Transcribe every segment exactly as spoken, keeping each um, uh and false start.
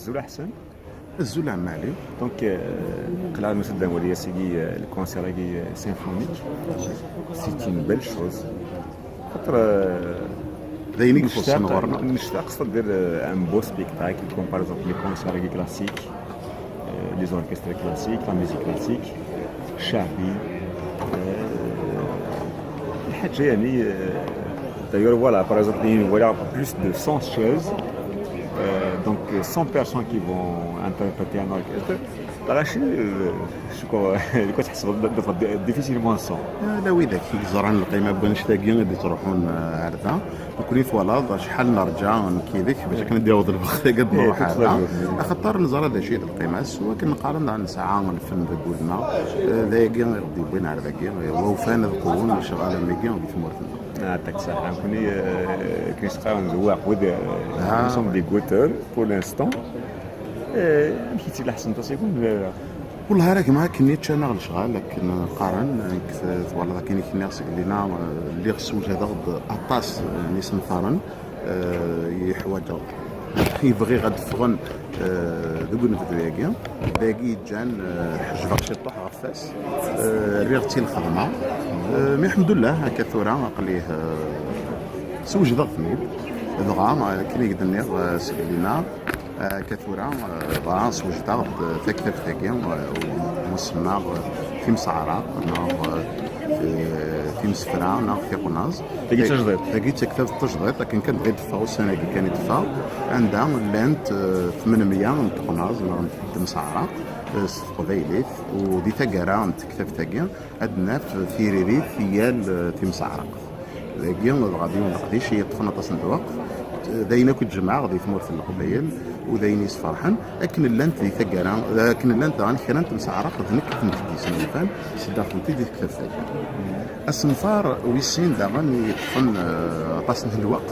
Azul a Ḥsen. Azul a Ɛmali. Donc, euh, qleɛ nusa-d ad nwali ass-agi, euh, le concert-agi, euh, symphonique. C'est une belle chose. Xaṭer, euh, d ayen i ixuṣṣen ɣur-neɣ. Nectaq, c'est-à-dire, euh, un beau spectacle, comme par exemple les concerts classiques, euh, les orchestres classiques, la musique classique, cchaɛbi, euh, الحاجة يعني, euh, d'ailleurs, voilà, par exemple, il y a plus de cent chaises, euh, donc, euh, cent personnes qui vont interpréter un orchestre. Lɣaci, euh, شكون اللي كتحسب difficilement cent. Ala widak i yeẓran lqima n wanect-agi i d-yettruḥun, eh, ar da. Nekkni twalaḍ acḥal nerǧa nekk yid-k bac akken ad d-yaweḍ lweqt-agi ad nruḥ ar da. Axaṭer neẓra d acu i d lqima-s, wakken qqaren daɣen nesɛa lfen deg wudem-a. Eh, d ayagi i ɣ-d-yewwin ar dagi, eh, wa ufan ad qewwen lecɣal am wigi di tmurt-nneɣ. Ɛṭak ṣṣeḥḥa, nekkni, eh, akken i s-qqaren d waɛqud, eh, nous sommes des goutteurs pour l'instant. Eh, amek i tt-ila ḥsen ṭaṣ-agi? Wellah ara gma akken i ččan-aɣ lecɣal, akken qqaren, nekk twalaḍ akken i k-nniɣ seg lina, eh, lliɣ ssewjadeɣ-d aṭas, eh, n yisenfaren, eh, i ḥwaǧeɣ, i bɣiɣ ad d-ffɣen, eh, deg unebdu-agi. Dagi i ǧǧan, eh, ḥejbeɣ ciṭuḥ ɣef wass. Eh, rriɣ-tt i lxedma. Eh, mi ḥemdullah, akka tura aql-i, eh, ssewjdeɣ-ten-id. Dɣa, eh, akken i k-d-nniɣ, eh, seg lina, Akka tura, eh, dɣa swejdeɣ-d taktabt-agi, eh, n usemmaɣ, eh, timseɛraq, neɣ, eh, timsefra, neɣ tiqnaẓ. Tagi d tajdiṭ. Tagi d taktabt tajdiṭ, akken kan dɣi d-teffeɣ, ussan-agi kan i d-teffeɣ, anda llant, eh, tmenmya n teqnaẓ, neɣ n temseɛraq, eh, s teqbaylit, u di taggara n tektabt-agi, ad naf tiririt i yal, eh, timseɛraqt. Dagi, dɣa d yiwen leqdic i yeṭṭfen aṭas n lweqt. D ayen akk i d-jemɛeɣ di tmurt n Leqbayel, u d ayen yesferḥen, akken llant di taggara, akken llant daɣen kra n temseɛraqt d nekk i tent-id-yesnulfan, seddaɣ-tent-id di tektabt-agi. Asenfar wis sin daɣen i yeṭṭfen, eh, aṭas n lweqt,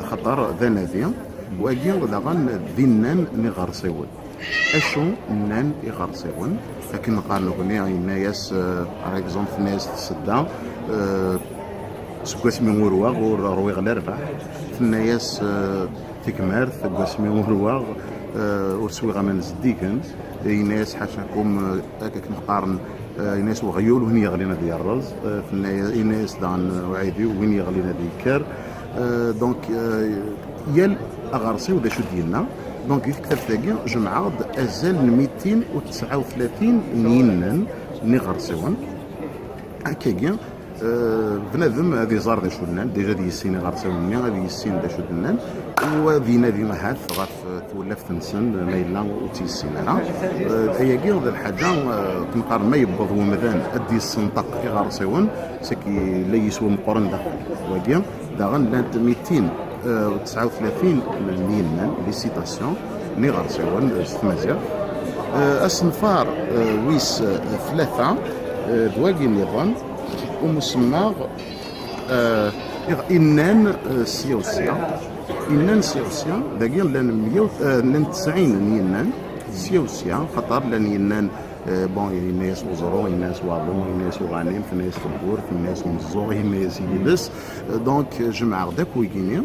xaṭer d anadi, wagi daɣen d innan n iɣersiwen. Acu nnan iɣersiwen? Akken qqaren nekkni, yenna-yas, eh, par exemple, tenna-yas tsedda, eh, seg wasmi ur waɣ ur rwiɣ lerbaḥ. Tenna-yas, eh, tigmert, seg wasmi ur waɣ, eh, ur swiɣ aman zeddigen. Yenna-yas ḥacakum, eh, akken qqaren, eh, yenna-yas weɣyul win yeɣlin ad yerreẓ. Eh, tenna-, yenna-yas daɣen uɛidiw win yeɣlin ad yekker. Eh, donc, eh, yal aɣersiw d acu d-yenna. Donc, di tektabt-agi, jemɛeɣ-d azal n mitin u tesɛa u tlatin n yinnan n iɣersiwen. Akkagi, eh, bnadem ad iẓer d acu nnan, déjà ad yissin iɣersiwen-nni, ad yissin d acu d-nnan, u ad inadi ahat ɣef, eh, tewlaft-nsen, ma yella ur tt-yissin ara. Eh, ayagi d lḥaǧa, eh, akken qqaren, ma yewweḍ wemdan ad d-yessenṭeq iɣersiwen, saki la yiswa meqqren daxel wagi. Daɣen llant mitin u tesɛa u tlatin n yinnan, les citations, n iɣersiwen s tmaziɣt. Eh, asenfar, eh, wis, eh, tlata, eh, d wagi nniḍen, umusemmaɣ, eh, iɣ-, innan, eh, sya u sya. Innan sya u sya, dagi llan meyya u, eh, llan tesɛin n yinnan, sya u sya, xaṭer llan yinnan, eh, bon, yenna-yas uẓru, yenna-yas waḍu, yenna-yas uɣanim, tenna-yas tewwurt, yenna-yas umeẓẓuɣ, yenna-yas yiles. Eh, donc, jemɛeɣ-d akk wigini,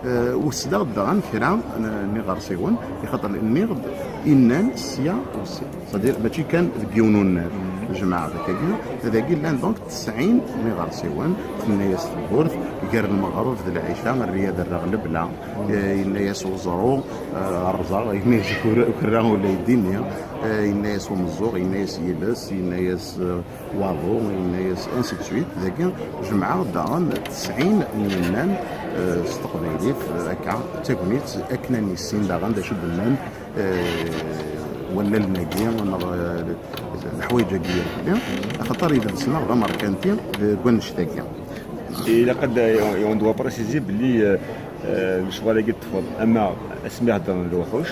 eh, usdeɣ-d daɣen kra n, n iɣersiwen, ixaṭer nniɣ-d innan sya u sya. C'est-à-dire, mačči kan deg yiwen unnar, jemɛeɣ-d akkagi, dagi llan donc tesɛin n iɣersiwen, tenna-yas tewwurt, gar lmeɣreb d lɛica, rrya d rreɣ lebla, eh, yenna-yas uẓru, eh, rẓeɣ, yenna-yas ukerra ula yeddini, eh, yenna-yas umeẓẓuɣ, yenna-yas yiles, yenna-yas, eh, waḍu, yenna-yas, ainsi de suite. Dagi, jemɛeɣ daɣen tesɛin n yinnan, eh, s teqbaylit, eh, akka, d tagnit, akken ad nissin daɣen d acu d-nnan, eh, wallalen-agi, neɣ, eh, leḥwayeǧ-agi irkelli, axaṭer idles-nneɣ d amerkanti deg wannect-agi. Ilaq ad, on doit préciser belli, eh, eh, lecɣal-agi ṭṭfeḍ, ama asmi heddren lewḥuc,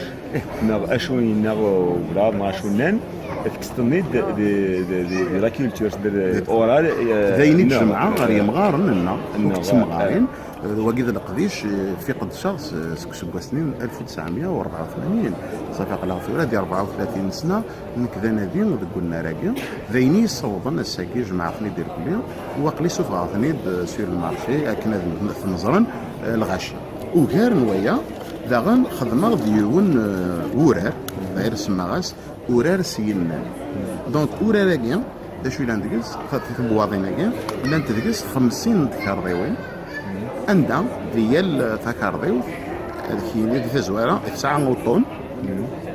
neɣ acu yenna ublaḍ, neɣ acu nnan, tekkseḍ-ten-id di, di, di, di la culture, c'est-à-dire oral, eh, d ayen i d-jemɛeɣ ɣer yemɣaren-nneɣ, akked temɣarin. Eh, wagi d leqdic, eh, fi qeddceɣ s-, seg useggas-nni n alef u tesɛemya u rebɛa u tmanyin. Ṣafi aql-aɣ tura di rebɛa u tlatin sna, nekk d anadi deg unnar-agi. D ayen i yi-ssawḍen ass-agi, jemɛeɣ-ten-id irkelli, u aql-i ssufɣeɣ-ten-id, eh, sur le marché, akken ad ten-ẓren, eh, lɣaci. Ugar n waya, Daɣen xedmeɣ-d yiwen, eh, wurar, daɣen semmaɣ-as urar s yinnan. Donc, urar-agi, d acu yellan deg-s? Tibwaḍin-agi llant deg-s xemsin n tkarḍiwin, anda di yal, eh, takarḍiwt, ad k-yini di tazwara, tesɛa uṭṭun,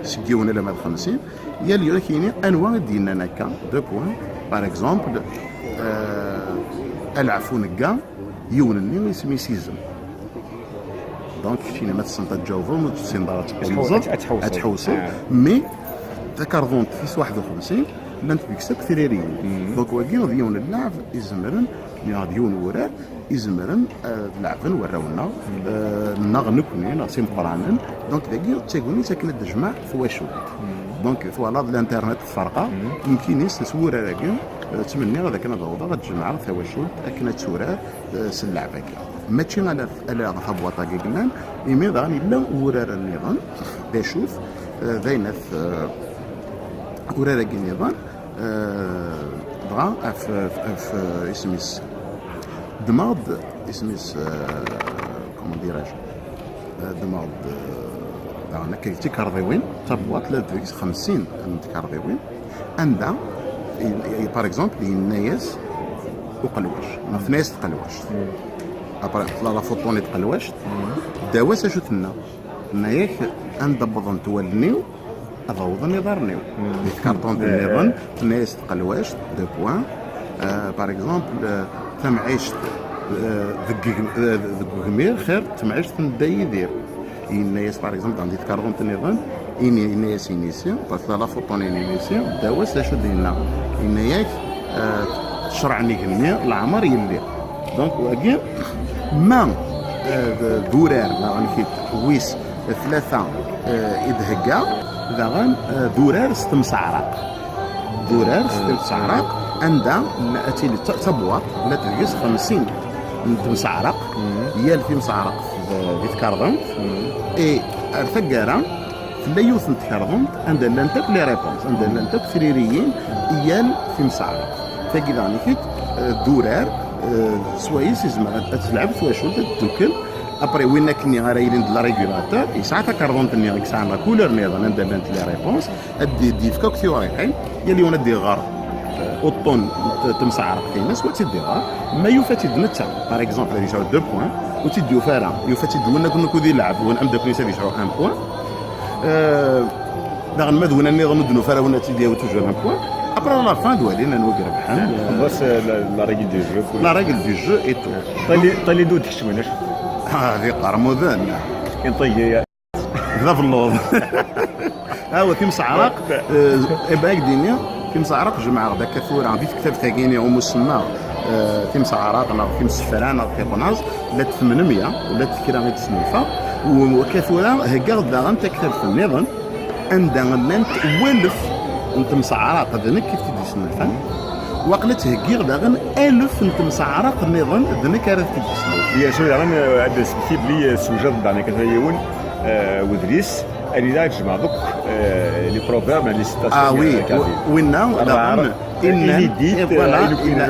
seg yiwen alamma d xemsin, yal yiwen ad k-yini anwa i d-yennan akka, deux points, par exemple, eh, aleɛfu negga, yiwen-nni isem-is izem. Donc, keččini ma tessneḍ ad tjawbeḍ, ma ur tessineḍ ara ad teqqimeḍ, ad tḥewseḍ. Ad tḥewseḍ. Ah. Mais takarḍunt tis waḥed u xemsin, llant deg-s akk tririyin. Donc, wagi d yiwen n llaɛeb izemren, neɣ d yiwen n wurar izemren, eh, ad leɛben warraw-nneɣ, eh, neɣ nekkni, neɣ s imeqqranen. Donc, dagi d tagnit akken ad d-tejmeɛ twacult. Donc, twalaḍ l'internet tferqa, nekkini s, s wurar-agi, eh, ttmenniɣ ad akken ad awḍeɣ ad jemɛeɣ tawacult akken ad turar, eh, s llaɛeb-agi. Mačči ala, ala tabwaṭ-agi i yellan, imi daɣen yella urar nniḍen, d acu-t, eh, d ayen at, eh, urar-agi nniḍen, eh, dɣa af, af, af, eh, isem-is. Ddmeɣ-d isem-is, eh, comment dirais-je, eh, ddmeɣ-d, eh, daɣen akka tikarḍiwin, tabwaṭ la deg-s xemsin n tkarḍiwin, anda, i, i, par exemple, yenna-yas uqelwac, neɣ tenna-yas tqelwact. Après, tella la photo n tqelwact, ddaw-as acu tenna. Tenna-yak, anda wwḍent wallen-iw, ad awḍen iḍarren-iw. Di tkarṭunt nniḍen, tenna-yas tqelwact, deux points. Euh, par exemple, euh, tamɛict, euh, deg ig-, euh, deg ugmir, xir n temɛict n Dda Yidir. Yenna-yas, par exemple, di tkarḍunt nniḍen, ini, yenna-yas inisi, parce que la photo n inisi, ddaw-as d acu d-yenna. Yenna-yak, euh, ccreɛ n igenni, leɛmer yelli. Donc, wagi, ma, euh, d, d urar, daɣen kit, wis tlata, euh, i d-hegga, daɣen, euh, d urar s temseɛraq. D urar s temseɛraq, anda la, ad tili d ta-, tabwaṭ, la deg-s xemsin n temseɛraq, yal timseɛraq d, di tkarḍunt, et ar taggara, tella yiwet n tkarḍunt anda llant akk les réponses, anda llant akk tririyin i yal timseɛraq. Tagi daɣen i kit, eh, d urar, eh, swayes izmer ad, ad telɛeb twacult, ad tdukkel. Après, win akkenni ara yilin d la régulateur, yesɛa takarḍunt-nni i yesɛan la couleur nniḍen anda llant les réponses, ad d-, d-yefk akk tiwriqin, yal yiwen ad d-iɣer, eh, uṭṭun n t-, temseɛraqt-ines, u ad tt-id-iɣer. Ma yufa-tt-id netta, par exemple, ad yesɛu deux points, ur tt-id-yufa ara, yufa-tt-id win akk, akk di lɛeb, win ameddakel-is ad yesɛu un point. Euh, daɣen ma d win nniḍen ur d-nufi ara win ad tt-id-yawi toujours un point. Après, à la fin, ad walin anwa i irebḥen. Xellas, euh, la, la règle du jeu. La règle du jeu et tout. Ṭali, ṭali d ur d-kecmen, acu? Ah, d iqermuden. Inṭi-, d abelluḍ. Awa, timseɛraq, euh, eh ben, ak-d-ini, timseɛraq jemɛeɣ-d akka tura, di tektabt-agi-ni, umusemma, euh, timseɛraq, neɣ timsefra, neɣ tiqnaẓ, la d tmenmya, la d kra i d-snulfaɣ, u akka tura, heggaɣ-d daɣen taktabt nniḍen, anda llant walef n temseɛraq, d nekk i t-id-yesnulfan. Waqila ttheggiɣ daɣen alef n temseɛraq nniḍen, d nekk ara t-id-yesnulfan. Bien sûr, daɣen, euh, ad d-nesmekti belli, euh, tessewjadeḍ daɣen akka yiwen, euh, wedlis, anida ad tjemɛeḍ akk, euh, les proverbes, les citations, ah oui, euh, kabyle. Winna, daɣen, innan,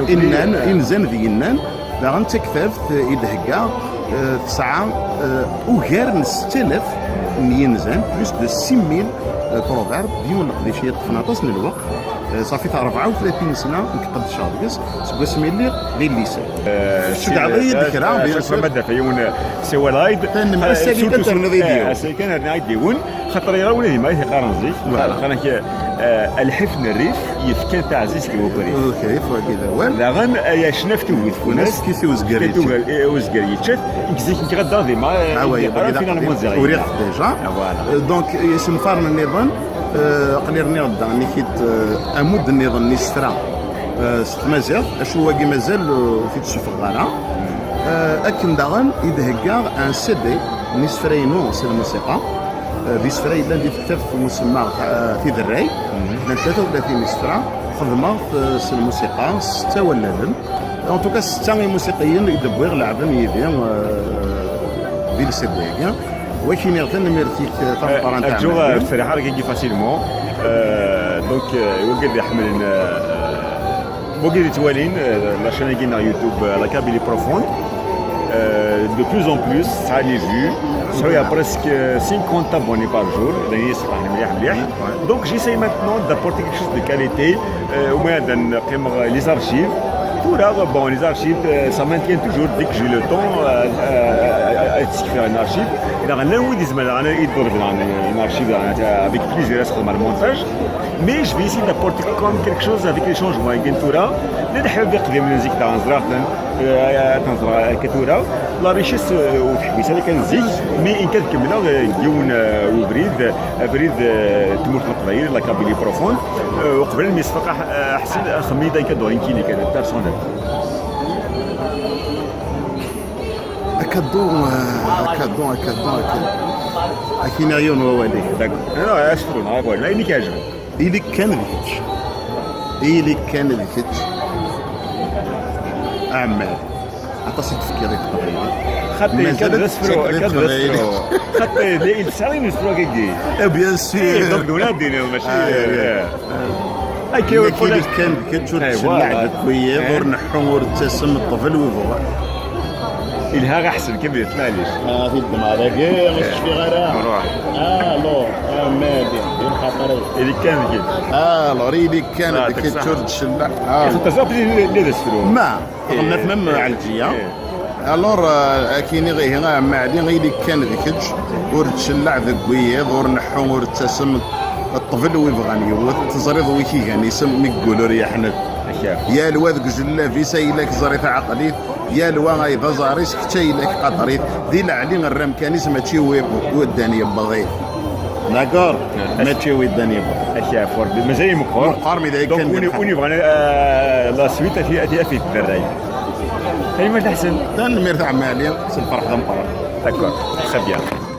innan, inzan d yinnan, daɣen d taktabt, eh, i d-hegga, eh, tesɛa, eh, ugar n setta alaf n yinzan, plus de six mille, eh, proverbes, d yiwen n leqdic i yeṭṭfen aṭas n lweqt. Eh, ṣafi rebɛa u tlatin sna nekk qeddceɣ deg-s, seg wasmi lliɣ di lycée. Eh, kečč daɣen d kra, bien sûr. Ma d-afa yiwen, eh, sewwel-aɣ-d. Tanemmirt, eh, sagi surtout, tanemmirt i, eh, d yiwen. Ass-a kan rniɣ-d yiwen, xaṭer yeɣra ula d yemma i t-iqqaren zik. Voilà. Qqaren-ak, eh, lḥif n rrif yefkan taɛzizt i webrid. Lḥif, wagi d awal. Daɣen, ay acnaf tuget fell-as. Fell-as kis i uzger yečča. Kis i uzger yečča. Deg zik nekk ɣaddaɣ di ma, ah, ouais, yeqqar, finalement ziɣ uriɣ-t déjà. Ah, voilà. Euh, donc, isenfaren nniḍen, euh, aql-i rniɣ-d daɣen ikit, euh, amud nniḍen n yisefra, euh, s tmaziɣt, acu wagi mazal, euh, ur t-id-ssuffɣeɣ ara. Euh, akken daɣen i d-heggaɣ un C D n yisefra-inu s lmusiqa. Euh, d isefra yellan di tektabt n usemma, euh, Tiderray. Llan tlata u tlatin isefra, xedmeɣ-t, euh, s lmusiqa, s setta wallalen. En tout cas, setta imusiqiyen i d-wwiɣ leɛben yid-i, euh, di lsebba-agi. Wagi niɣ tanemmirt-ik, euh, tameqqrant. Euh, arǧu, euh, ttserriḥeɣ dagi facilement. Euh, donc, euh, i wigad iḥemmlen, euh, wigad yettwalin, euh, la chaîne-agi neɣ YouTube, euh, La Kabylie Profonde. Euh, de plus en plus, ça les vues. Il y a presque cinquante abonnés par jour. Donc j'essaye maintenant d'apporter quelque chose de qualité. Euh, au moins, dans les archives. Tout là, bon, les archives, euh, ça maintient toujours, dès que j'ai le temps, euh, euh, euh, euh, une archive. Il y a un oui, disons, il y a une archive euh, avec plusieurs restes comme le montage. Mais je vais essayer d'apporter comme quelque chose avec les changements. Et tout là, les musique dans كثورة. La richesse وتحبيس هذا كان زيك. Mais إن كان كملنا يوم وبريد بريد تموت القبائل la Kabylie profonde. وقبل ما يصفق حسن خميدة كدورين كيني كان personnel. Akadon, akadon, akadon, akadon. Akina yon wawali. D'accord. Non, non, c'est bon, voilà, il est cage. Ili kan d kečč. Ili kan d kečč. Aɛmal. Aṭas i d-tefkiḍ i teqbaylit. Xaṭi, kan d asefru, kan d asefru. Xaṭi, d ilsa i nesefru kagi. Eh, bien sûr. Donc, d ula din, mačči. Akka ur kan d kečč ur d-tcellaɛ deg wiyiḍ, ur neḥḥu, ur ttasem, ṭṭbel wi bɣan. Ilha ɣa ḥseb kan di tmalic. Ah, tiddem ara gir, ur cfiɣ ara. Ruḥ. Ah, alors, ah, mali, di lxaṭer. Ili kan d kečč. Ah, alors, ili kan d kečč ur d-tcellaɛ. Ah. Xaṭer zaf li d asefru. Ma, tɣennat même Ɛelǧiya. Alors, euh, akini ɣihi a Ɛemma Ɛli, ili kan d kečč, ur d-tcellaɛ deg wiyiḍ, ur neḥḥu, ur ttasem, ṭṭbel wi bɣan yiwet, teẓriḍ wi k-igan isem mi yeggul ur yeḥned. Yal wa deg ujellab-is, ayla-k ẓer-it ɛqel-it, yal wa ay d aẓar-is, kečč ayla-k qader-it, di leɛli err amkan-is, mačči wi wi ddan yewweḍ-it. D'accord? Mačči wi ddan yewweḍ-it. Ad k-yeɛfu Rebbi, mazal imeqqer. Meqqer, mi d ay kan. Donc, win yebɣan euh, la suite, ad t-yaf-it berray. Tanemmirt a Ḥsen. Tanemmirt a Ɛemma Ɛli, s lferḥ d ameqqran. D'accord, très bien.